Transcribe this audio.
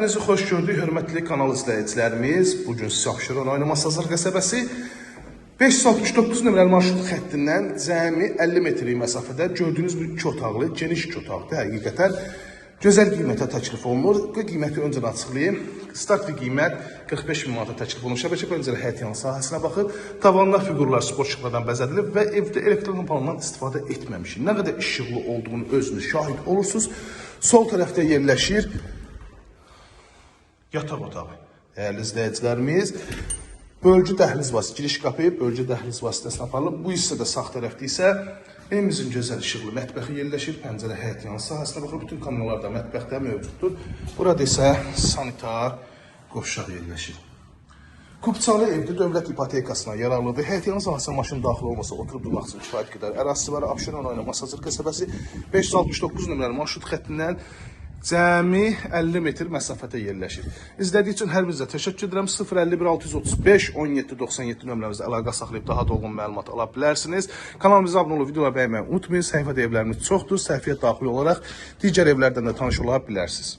Hepinizi xoş gördük, hörmətli kanal izləyicilərimiz. Bugün sizi Abşeron rayonu Masazır qəsəbəsi 569 nömrəli marşrut xəttindən cəmi 50 metrlik məsafədə gördüyünüz bu iki otaqlı, geniş iki otaqdır həqiqətən. Gözəl qiymətə təklif olunur. Bu qiyməti öncədən açıqlayım. Start qiymət 45 min manata təklif olunur. Şəbəkə pəncərə həyətyanı sahəsinə baxır. Tavanlar fiqurlar sport işıqlardan bəzədilib və evdə elektron lampanından istifadə etməmişik. Nə qədər işıqlı olduğunu özünüz şahid olursunuz. Sol tərəfdə yerləşir yataq otağı. Dəyərli izləyicilərimiz, bölgü dəhliz vasitəsi, giriş qapı bölgü dəhliz vasitəsilə aparılıb. Bu hissədə sağ tərəfdə isə evimizin gözəl işıqlı mətbəxi yerləşir. Pəncərə həyətyanı sahəsinə baxır. Bütün kameralar da mətbəxdə mövcuddur. Burada isə sanitar qovşaq yerləşir. Kupçalı evdə dövlət ipotekasına yararlıdır. Həyətyanı sahəsinə maşın daxil olmasa oturub durmaq üçün kifayət qədər ərazisi var. Abşeron rayonu Masazır qəsəbəsi 569 nömrəli marşrut xəttindən cəmi 50 metr məsafədə yerləşir. İzlədiyi üçün hər birinizə təşəkkür edirəm. 051 635 17 97 nömrəmizdə əlaqə saxlayıb daha dolğun məlumat ala bilərsiniz. Kanalımıza abunə olub videoları bəyənməyi unutmayın. Səhifədə evlərimiz çoxdur. Səhifəyə daxil olaraq digər evlərdən də tanış ola bilərsiniz.